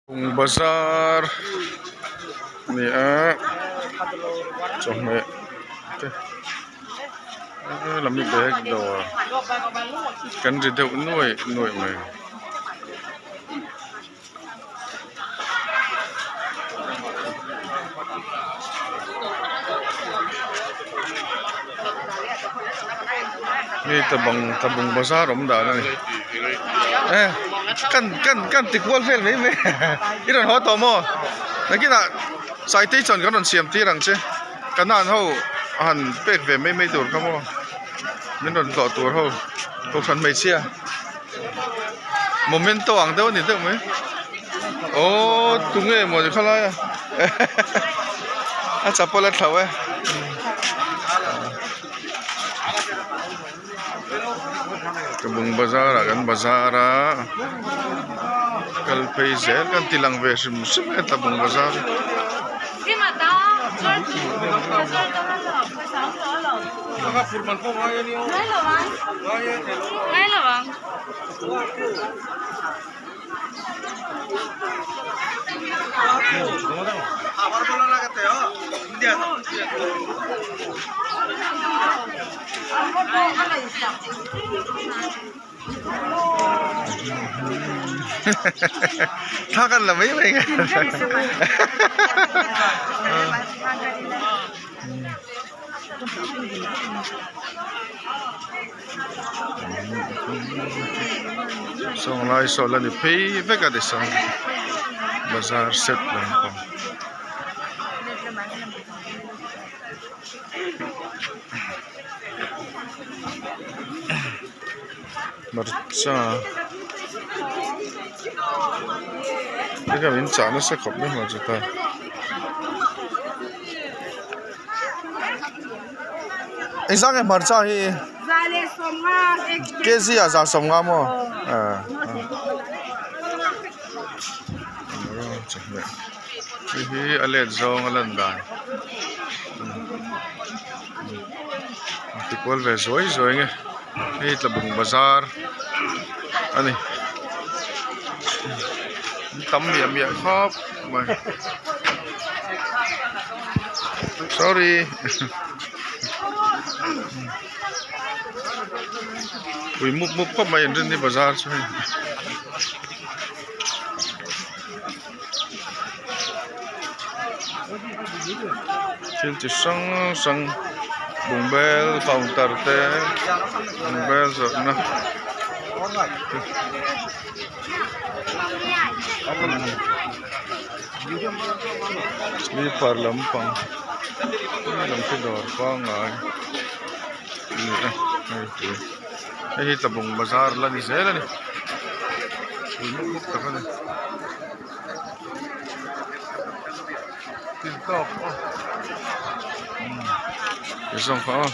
Bazar a ni a chawhmeh te helam hi bag dawr kan ri deuh nuaih nuaih mai. Hei tlabang tlabung bazar awm dan a ni e kan kan kan ti kual vel mai mai i rawn haw tawh maw nakinah citation kan rawn siam tir ang che kanan ho han pek ve mai mai tur kha maw min rawn tlawh tur ho kohhran hmeichhia. Momento ang deuh a ni deuh mai aw tunge maw ni khalai a a chapal a thlo e tlabung bazar ah kan bazar a kal phei zel kan ti lang ve hrim hrim e tlabung bazar hi. Thla kan la mai mai nge. Sawng lai saw la ni phei vek a ti sawn bazar set lampang. Hmarcha hei min chah nasa khawp mai hmarcha ta engzah nge hmarcha hi kg ah 150 maw hei hi a let zawng a lan dan ti kual ve zuai zuai nge hei tlabung bazar a ni tam miah miah khawp mai sorry ui mup mup khawp mai an rin ni bazar chu hei. Thil chi hrang hrang bungbel counter te bungbel zawrhna te slipper lampang lam khi dawr pangngai a ni a hei hi hei hi tlabung bazar la ni zel a ni. Pui mup mup tak a ni tin tawk aw umm zawng kha aw.